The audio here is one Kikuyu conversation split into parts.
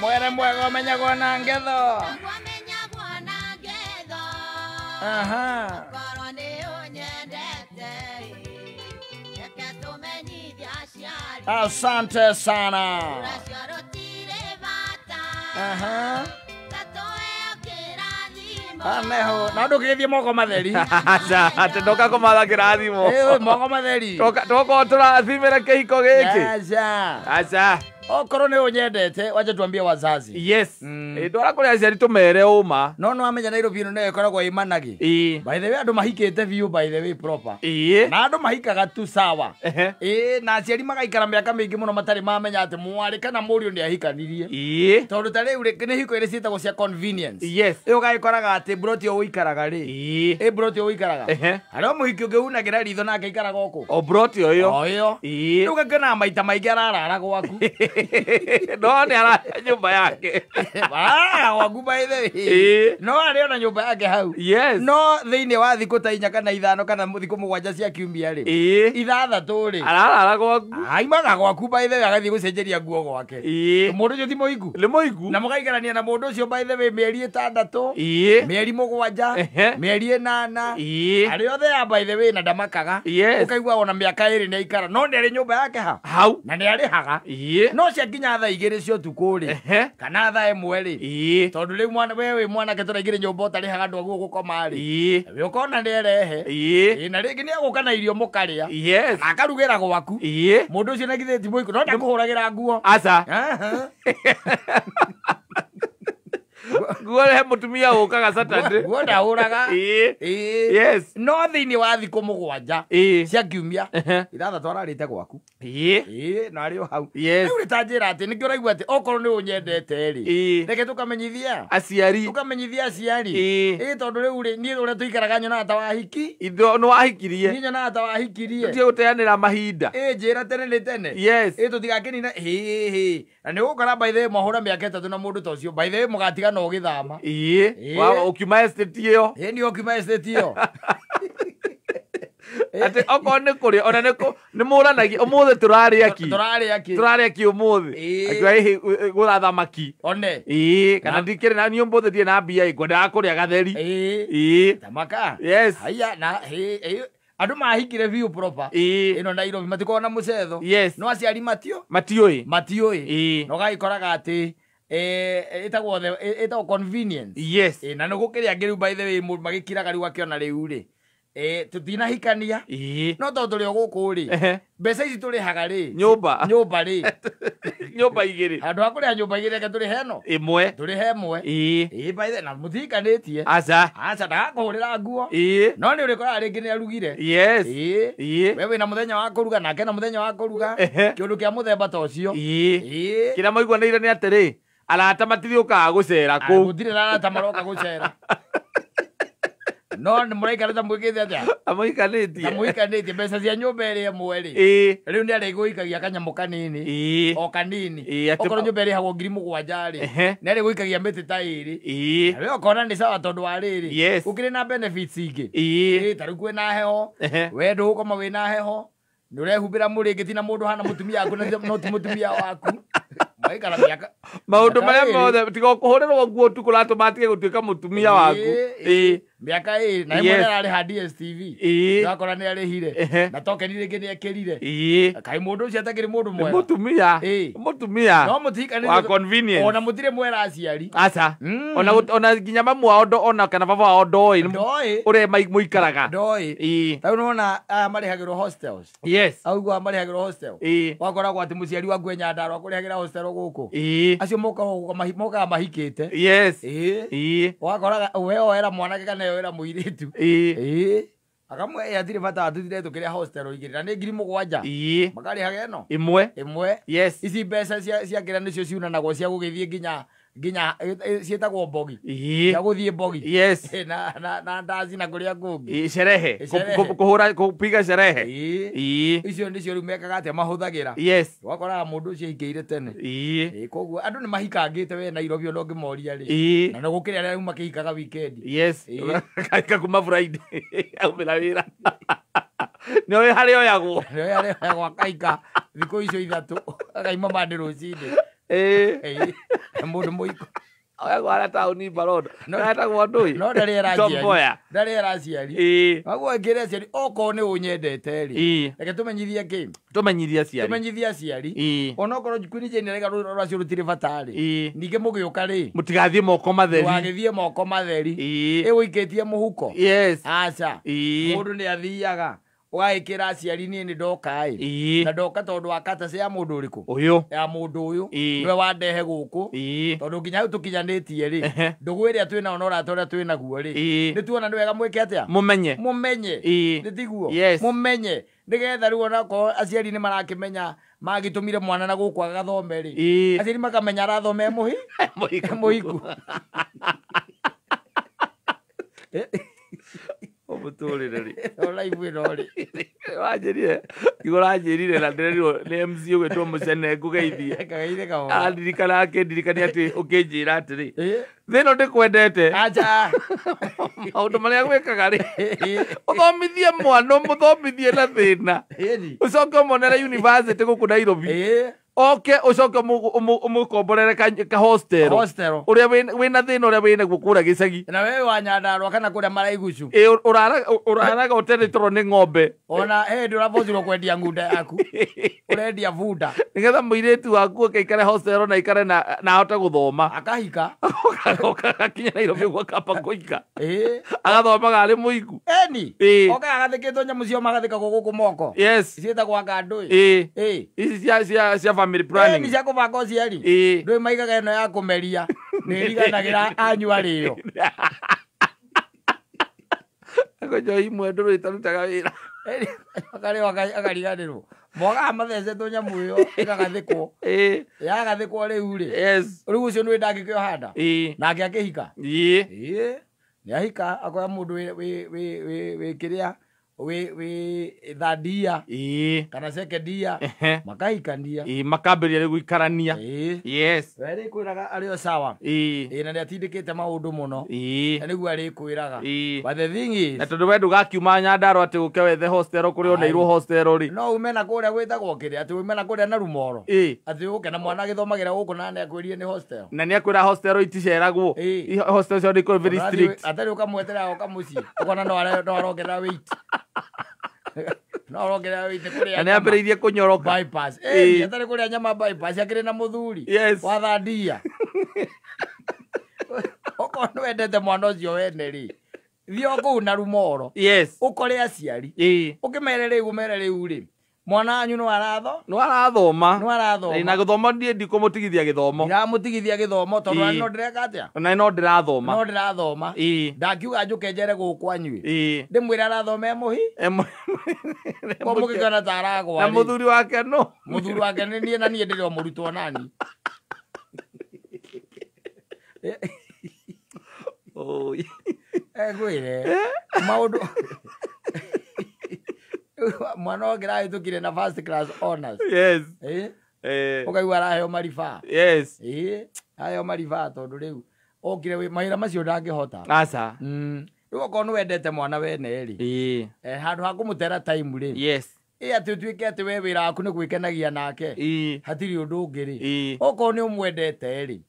Mwere mwega ũmenyagwo na ngetho. Aha. Asante sana. Aha. Aneho, na ndũgĩthiĩ moko matheri. Aca, atĩ ndoka kũmatha kĩrathimo. Ĩĩ, moko matheri. Toka tũrathimĩra kĩhiko gĩkĩ. Aca. Aca. Okorwo nĩ ũnyendete, wacha tuambie wazazi. Yes. Ĩ, ndwara kũrĩ aciari tũmere ũma. No no amenya Nairobi ĩno nĩyo ĩkoragwo ĩ managi. Ĩ. By the way, andũ mahikĩte biũ by the way proper. Ĩ. Na andũ mahikaga tu sawa. Ehe. Ĩ, na aciari magaikara mĩaka mĩingĩ mũno matarĩ mamenya atĩ mwarĩ kana mũriũ nĩ ahikanirie. Ĩ. Tondũ ta rĩu rĩ, nĩ hiko iria ciĩtagwo cia convenience. Yes. Ĩ, ũgagĩkoraga atĩ mburoti ĩyo ũikaraga rĩ. Ĩ. Ĩ, mburoti ĩyo ũikaraga. Ehe. Harĩ o mũhiki ũngĩ unagĩra ritho nake aikaraga o kũ. O broti o ĩyo. O ĩyo. Ĩ. Rĩu ũgakĩonaga maita maingĩ ararara gwaku. No nĩ arara nyũmba yake. Ararara gwaku by the way. Ĩ. No arĩ ona nyũmba yake hau. Yes. No thĩinĩ wa thikũ ta 4 kana 5 kana thikũ 7 cia kiumia rĩ. Ĩ. 6 rĩ. Ararara gwaku. Aimaga gwaku by the way agathiĩ gũcenjeria nguo gwake. Ĩ. Mũndũ ũcio ti mũhiku. Nĩ mũhiku. Na mũgaikarania na mũndũ ũcio by the way mĩeri 6. Ĩ. Mĩeri 7. Ehe. Mĩeri 8. Ĩ. Arĩ othe ya by the way na ndamakaga. Yes. Ũkaigua ona mĩaka 2 nĩ aikara. No nĩ arĩ nyũmba yake ha. Hau. Na nĩ arĩhaga. Ĩ. No ciakinya thaa 2 cia ũtukũ rĩ. Ehe. Kana thaa 1 rĩ. Ĩ. Tondũ rĩu mwana we wĩ mwanake tũraingĩre nyũmba ũtarĩhaga andũ aguo gũkoma rĩ. Ĩ. We ũkona nĩ erehe. Ĩ. Ĩ, na rĩngĩ nĩ egũka na irio mũkarĩa. Yes. Na akarugĩra gwaku. Ĩ. Mũndũ ũcio na githĩ ti mũhiku no ndakũhũragĩra nguo. Aca. Aha. Nguo he mũtumia ũkaga Saturday. Nguo ndahũraga. Ĩ. Ĩ. Yes. No thĩinĩ wa thikũ 7 Ĩ. cia kiumia Ehe. 6 ararĩte gwaku. Ĩ. Ĩ, na arĩ o hau. Yes. Rĩu rĩ ta njĩra atĩ nĩkĩo ũraigua atĩ okorwo nĩ ũnyendete rĩ. Ĩ. Reke tũkamenyithia. Aciari. Tũkamenyithia aciari. Ĩ. Ĩ, tondũ rĩu rĩ niĩ ũrĩa tũikaraga nyonaga ta wahiki. Ithuĩ nĩ wahikirie. Niĩ nyonaga ta wahikirie. Tũtige gũteanĩra mahinda. Ĩ, njĩra tene nĩ tene. Yes. Ĩ, tũtigakĩnina hĩ hĩ. Na nĩ ũgũkora by the way mwahũra mĩaka 3 na mũndũ ta ũcio. By the way mũgatigana ũgĩthama. Ĩ. Ĩ. Ũkiuma estate ĩyo. Ĩ, nĩ ũkiuma estate ĩyo. Atĩ okorwo nĩ kũrĩa ona nĩ mũranagia ũmũthĩ tũrarĩa ki. Tũrarĩa kĩ. Tũrarĩa ki ũmũthĩ. Ĩ. Akiuga ĩhĩ gũra thamaki. One. Ĩ, kana ndikĩrĩ na niĩ ũmũthĩ ndirĩ na mbia ĩ, ngwendaga kũrĩa gatheri. Ĩ. Ĩ. Thamaka. Yes. Haiya na hĩ hĩ andũ mahikire biũ proper. Ĩ. Ĩno Nairobi matikoragwo na mũcetho. Yes. No aciari matio Matiũĩ. matiũĩ. Ĩ. Na ũgagĩkoraga atĩ ĩtagwo ĩtagwo convenience. Yes. Ĩ, na nĩ gũkĩrĩ angĩ rĩu by the way magĩkiraga rĩu akĩona rĩu rĩ. Ĩ, tũtinahikania. Ĩ. No tondũ tũrĩ o gũkũ rĩ. Ehe. Mbeca ici tũrĩhaga rĩ. Nyũmba. Nyũmba rĩ. Nyũmba 2. Handũ ha kũrĩha nyũmba 2 reke tũrĩhe ĩno. Ĩmwe. Tũrĩhe ĩmwe. Ĩ. Ĩ, by the na mũtihikanĩtie. Aca. Aca ndagakũhũrĩra nguo. Ĩ. No nĩ ũrĩkoraga rĩngĩ nĩ arugire. Yes. Ĩ. Ĩ. We wĩna mũthenya wa kũruga nake na mũthenya wa kũruga. Ehe. Kĩũndũ kĩa mũthemba ta ũcio. Ĩ. Ĩ. Kĩrĩa maiguanĩire nĩ atĩrĩ, arata matirĩũkaga gũcera kũu. Gũtirĩ na arata maroka gũcera. No nĩ mũraikara ta mwĩkĩte atĩa? Ta Amũhikanĩtie. mũhikanĩtie mbeca cia nyũmba ĩrĩa ĩmwe rĩ. Ĩ. Rĩu nĩ arĩgũikagia kanyamũ kanini. Ĩ. O kanini. Ĩ, atĩ- Okorwo nyũmba ĩrĩhagwo 7,000 rĩ. Ehe. Nĩ arĩgũikagia mĩtĩ ta 2. Ĩ. Na we ũkona nĩ sawa tondũ wa rĩrĩ. Yes. Gũkĩrĩ na benefits ingĩ. Ĩ. Ĩ, ta rĩu kwĩna heho. Ehe. We ndũgũkoma wĩna heho. Nĩ ũrehumbĩra mũrĩngĩti na mũndũ hana mũtumia waku na no ti mũtumia waku. Magaikara mĩaka Maũndũ mĩaka marĩa ĩrĩ. mothe tiga kũhũrĩrwo nguo ũtukũ ũratũma atige gũtuĩka mũtumia waku. Ĩ, Ĩ. mĩaka 2 na Yes. ĩmwe nĩ ararĩha DSTV. Ĩ. Ũrakora nĩ arĩhire. Ehe. Na token rĩngĩ nĩ ekĩrire. Ĩ. Kaĩ mũndũ ũcio atakĩrĩ mũndũ Nĩ mwega. mũtumia. Ĩ. Mũtumia. No mũtihikanĩtie. Wa convenience. Ona mũtirĩ mwera aciari. Aca. Mm. Ona ona nginya mamu wao ndo ona kana baba wao ndoĩ Ndoĩ. ũrĩa mũikaraga. Ndoĩ. Ĩ. Ta rĩu nĩwona aya marĩhagĩrwo hostels. Yes. Auguo marĩhagĩrwo hostel. Ĩ. Wakoragwo atĩ mũciari waku e Nyandarũa akũrĩhagĩra hostel gũkũ. Ĩ. Acio mokaga mokaga mahikĩte. Yes. Ĩ. Ĩ. Wakoraga we oera mwanake kana oera mũirĩtu. Ĩ. Ĩ. Akamwĩra hatirĩ bata tũtire tũkĩrĩa hostel 2 na nĩ 7,000. Ĩ. Makarĩhaga ĩno. Ĩmwe. Ĩmwe. Yes. Ici mbeca cia kĩrĩa nĩcio ciunanagwo cia gũgĩthiĩ nginya nginya ciĩtagwo mbogi. Ĩ. Cia gũthiĩ mbogi. Yes. Na ndaci na kũrĩa kũngĩ. Ĩ, sherehe. Ĩ, sherehe. Kũhũra kũpiga sherehe. Ĩ. Ĩ. Icio nĩcio rĩu mekaga atĩa mahũthagĩra. Yes. Wakoraga mũndũ ũcio aikĩire tene. Ĩ. Ĩ, koguo andũ nĩ mahikangĩte we Nairobi ona ũngĩmoria rĩ. Ĩ. Na no gũkĩrĩ arĩa rĩu makĩhikaga weekend. Yes. Ĩ. Kaika kuma Friday. Aumĩra wĩra. Nĩ ũĩ harĩa oyagwo. Nĩ arĩa akaika thikũ icio 3 akaima mande rũcinĩ. Ĩ. Ĩ. Mũndũ mũhiku. Oyagwo harĩa taũni Baroda. Etagwo ndũĩ. No ndarĩ era Tom aciari. Mboya. Ndarĩ era aciari. Ĩĩ. Waguo ngĩre aciari okorwo nĩ ũnyendete rĩ. Ĩĩ. Reke tũmenyithie kĩ? Tũmenyithie aciari. Tũmenyithie aciari. Ĩĩ. Onokorwo Queen Jane araiga rũracio rũtirĩ bata rĩ. Ĩĩ. Ningĩ mũgĩũka rĩ. Mũtigathiĩ moko matheri. Ndũgagĩthiĩ moko matheri. Ĩĩ. Ĩ ũikĩtie mũhuko. Yes. Aca. Ĩĩ. Mũndũ nĩ athiaga ũgagĩkĩra aciari niĩ nĩ ndoka ĩ. Ĩĩ. Na ndoka tondũ wa katacĩ ya mũndũ ũrĩkũ? Ũyũ. Ya mũndũ ũyũ. Ĩĩ. Nĩwe wandehe gũkũ. Ĩĩ. Tondũ nginya hau tũkinyanĩtie rĩ. Ehe. Ndũgũ ĩrĩa twĩnayo na ũrata ũrĩa twĩnaguo rĩ. Ĩĩ. Nĩ tuona nĩ wega mwĩke atĩa? Mũmenye. Mũmenye. Ĩĩ. Nĩ tiguo? Yes. Mũmenye. Nĩgetha rĩu onakorwo aciari nĩ marakĩmenya magĩtũmire mwana na gũkũ agathome rĩ. Ĩĩ. Aciari makamenya arathoma e mũhi? Mũhiku. Mũhiku. Ũmũtũrĩre rĩ. O live ĩno rĩ. Wanjĩrire kiugo ũranjĩrire na ndĩrerirwo nĩ MC ũgwĩtwo Mũcene ngũgeithie. Kagaithe kahora. Andirikana akĩndirikania atĩ ũkĩnjĩra atĩrĩ Ĩĩ. thĩ ĩno ndĩkwendete Aca. maũndũ marĩa gwĩkaga rĩ ũthomithie mwana ũmũthomithie na thĩna Ĩni. ũcoke ũmonere university gũkũ Nairobi Ĩĩ. oke ũcoke ũmũkomborere ka hostel Hostel. ũrĩa wĩna thĩna ũrĩa wĩnaguo kũrĩa gĩcagi. Na wewe wa Nyandarua kana kũrĩa Maraigucu. Ĩ ũraraga ũterĩtũrwo nĩ ng'ombe. Ona hĩndĩ ũrabocirwo kwendia ng'unda yaku. Ũrendia bunda. Nĩgetha mũirĩtu waku oke aikare hostel na aikare na ahote gũthoma. Akahika. Agakinya Nairobi ũguo akamba kũhika. Ĩĩ. Agathomaga arĩ mũiku. Eni. Ĩĩ. Okaga agathĩkĩtwo nyamũ cio magathĩkagwo gũkũ moko. Yes. Ciĩtagwo anga ndũĩ. Ĩĩ. Ĩĩ. Ici cia family Ĩni planning. cia kũbanga ũciari. Ĩĩ. Ndũĩ maigaga ĩno ya kũmeria. Nĩ ĩriganagĩra anyua rĩo. Njohi imwe ndũrũ itarutaga wĩra. Akarĩo akariganĩrwo. Mokaga mathecetwo nyamũ ĩyo ĩgagathĩkwo. Ĩĩ. Yagathĩkwo rĩu rĩ. Yes. Rĩu ũcio nĩwe ndangĩkĩohanda. Ĩĩ. Nake akĩhika. Ĩĩ. Ĩĩ. Nĩ ahika akoya mũndũ wĩ kĩrĩa wĩ third year Ĩĩ. kana second year Ehe. makahikania. Ĩĩ makambĩrĩria rĩu gũikarania. Ĩĩ. Yes. We rĩkwĩraga arĩ o sawa. Ĩĩ. Ĩĩ na nĩ atindĩkĩte maũndũ mũno. Ĩĩ. Na nĩguo arĩkwĩraga. Ĩĩ. But the thing is Na tondũ we ndũgakiuma Nyandarua atĩ ũke wethe hostel kũrĩa oneirwo hostel rĩ. no ume na kũrĩa gwĩtagwo kĩrĩa atĩ ume na kũrĩa na rumoro. Ĩĩ. Atĩ ũke na mwana agĩthomagĩra gũkũ na nĩ akwĩrire nĩ hostel. Na nĩ akwĩra hostel iticeragwo. Ĩĩ. Hostel cio nĩ ikoragwo very strict. Atarĩ ũkamweterera oka mũciĩ. Ũkona no arongerera weight. No arongerera weight nĩ kũrĩa Na nĩ nyama. ambĩrĩirie kũnyoroka. Bypass. Ĩĩ. Ĩĩ, atarĩ kũrĩa nyama bypass akĩrĩ na mũthuri. Yes. Wa thandia. Okorwo nĩ wendete mwana ũcio wene rĩ. Thiĩ o kũu na rumoro. Yes. Ũkore aciari. Ĩĩ. Ũkĩmere rĩu ũmere rĩu rĩ. Mwana wanyu no aratho? No arathoma. No arathoma. Ĩĩ, na gũthoma niĩ ndikũmũtigithia gĩthomo. Ndiramũtigithia gĩthomo tondũ Ĩĩ. no ndĩreka atĩa? Na no ndĩrathoma. No ndĩrathoma. Ĩĩ. Ndakiuga njũke njere gũkũ anyuĩ. Ĩĩ. Ndĩmwĩre arathoma e mũhi? Ko mũgĩkĩona ta aragwa Na rĩ. mũthuri wake no. Mũthuri wake nĩ niĩ na niĩ ndĩrĩ o mũrutwo nani. Oi. Ngwĩre maũndũ mwana wake arahĩtũkire na first class honors. Yes. Ĩĩ. Eh. Ũkaigua araheo maribaa. Yes. Ĩĩ, aheo maribaa tondũ rĩu okire mawĩra macio ndangĩhota. Aca. Rĩu okorwo nĩ wendete mwana wene rĩ. Ĩĩ. Handũ ha kũmũtera time rĩ. Yes. Ĩ atĩ ũtuĩke atĩ we wĩra waku nĩ gwĩkenagia nake. Ĩĩ. Hatirĩ ũndũ ũngĩ rĩ. Ĩĩ. Okorwo nĩ ũmwendete rĩ,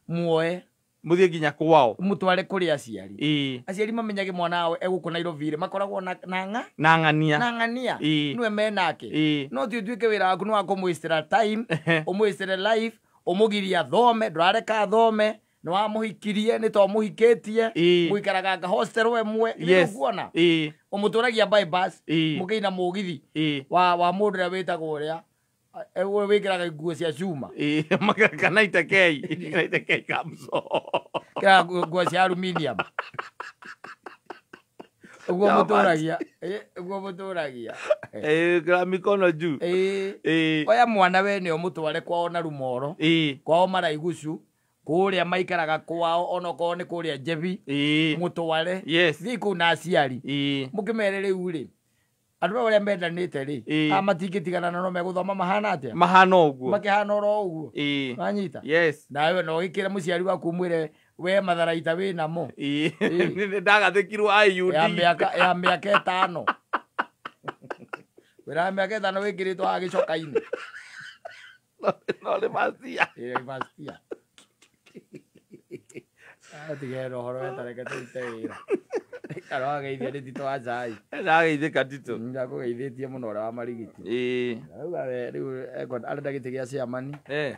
muoe Mũthiĩ nginya kwao. mũtware kũrĩ aciari. Ĩĩ. Aciari mamenyage mwana wao egũkũ Nairobi rĩ, makoragwo na ng'a Na ng'ania. na ng'ania. Ĩĩ. Nĩwe menake. Ĩĩ. No ti ũtuĩke wĩra waku nĩ wa kũmwĩstĩra time, ũmwĩstĩre life, ũmũgirie athome, ndũrareka athome, nĩ wamũhikirie, nĩ to mũhikĩtie, Ĩĩ. mũikaraga nga hostel ĩmwe, nĩ Yes. ũkuona? Ĩĩ. Ũmũtũragia bypass, Ĩĩ. mũkĩina mũgithi Ĩĩ. wa mũndũ ũrĩa wĩtagwo ũrĩa, wĩkĩraga nguo cia cuma. Ĩĩ. Kana itekei. Kana itekei kamso. Kĩraga nguo cia aluminium. Ũguo mũtũragia. Ũguo mũtũragia. Ĩĩ, kĩra mikono juu. Ĩĩ. Ĩĩ. Oya mwana wene ũmũtware kwao na rumoro. Ĩĩ. Kwao Maraigucu. Kũrĩa maikaraga kwao onokorwo nĩ kũrĩa Njebi. Ĩĩ. Mũtware. Yes. Thiĩ kũu na aciari. Ĩĩ. Mũkĩmere rĩu rĩ. Andũ aya ũrĩa mendanĩte rĩ. Ĩĩ. Aya matingĩtigana na no megũthoma mahana atĩa? Mahana ũguo. Makĩhana oro ũguo. Ĩĩ. Wanyita? Yes. Nawe no ũgĩkĩre mũciari waku ũmwĩre we matharaita wĩ namo. Ĩĩ. Nĩ ndagathĩkirwo IUD. Ya mĩaka ĩtano. Wĩra wa mĩaka ĩtano wĩkĩrĩtwo haha gĩcoka-inĩ. No nĩ macia. Ĩĩ, macia. Atigere ũhoro wetareke tũrute wĩra. Arogeithia nĩ Tito wa Njai. Ndageithĩka Tito. Ndakũgeithĩtie mũno ũrĩa wa marigiti. Ĩĩ. Rauga we rĩu arenda gĩtĩ gĩa ciamani. Eh.